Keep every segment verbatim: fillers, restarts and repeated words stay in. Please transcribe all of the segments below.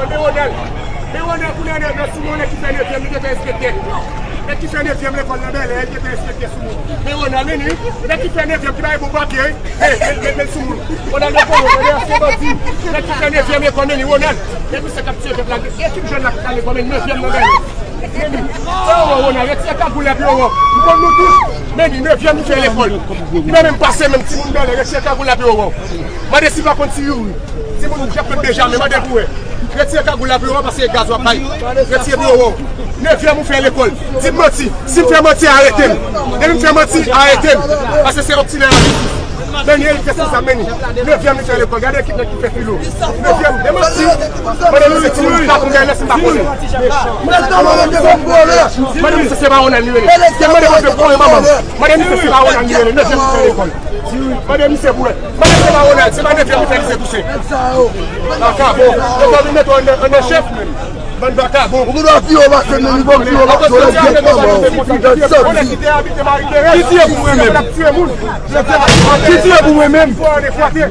Men Ronald, men Ronald, kounye a, nèg nan sou moun, nèg ki fè nevyèm, li te fè enspektè. Nèg ki fè nevyèm lekòl nan Bèlè, li te fè enspektè sou moun. Men Ronald, men li, nèg ki fè nevyèm, ki bay bon papye, wi. Men, men, men, men sou moun. Ronald, men Ronald, men se bandi. Nèg ki fè nevyèm lekòl, men li, Ronald. Men misye k ap tiye pèp la. Gen tout jèn la ki al lekòl, men nevyèm nan Bèlè. Men li. Sa w wè, Ronald, retire kagoul la epi w wè. M konn nou tout. Men li, nevyèm, li fè lekòl. Li pa menm pase menm timoun Bèlè, retire kagoul la epi w wè. Mande si pa konn ti Youri. Timoun Jean Claude Benjamin, mande pou wè. Retire kagoul la pou yo wè, paske gaz w ap bay. Retire pou yo wè. Nevyèm ou fè lekòl. Di m manti. Si m fè manti, arete m. Depi m fè manti, arete m. Paske se yon ti nèg la jistis. Daniel, kèk sa, men li. Nevyèm li fè lekòl. Gade ki nèg ki fè filo. Nevyèm, de manti. Mande misye si m pa konnen, si m pa konnen. Mande misye se pa Ronald li rele. Mande misye se pa Ronald li rele. Nevyèm li fè lekòl. Mande misye pou wè. Mande se pa Ronald, se pa nevyèm ki fè lise touche. Vakabon. Yo fè vin mete w anndan, anndan chèf. Bann vakabon. Ou gen dwa pi wo pase men li, bon, pi wo pase men li, byen kòman. Ronald ki te abite Marie Thérèse. Ki tiye pou mwen menm? Ki tiye pou mwen menm? Fò an ekwate.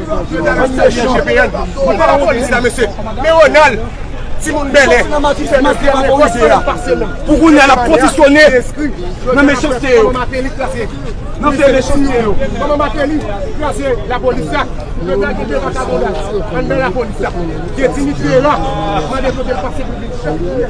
Mwen pa lapolis la, mesye. Men Ronald, timoun Bèlè, ki fè nevyèm lekòl, fò l pase menm. Pou kounye a, l ap kondisyone nan mechanste yo. Nan fè mechanste yo. Manman Martelly kraze lapolis la. Yo ta gen de vakabon la anndan lapolis la. Gen Dimitri la. Mande kote l pase pou li.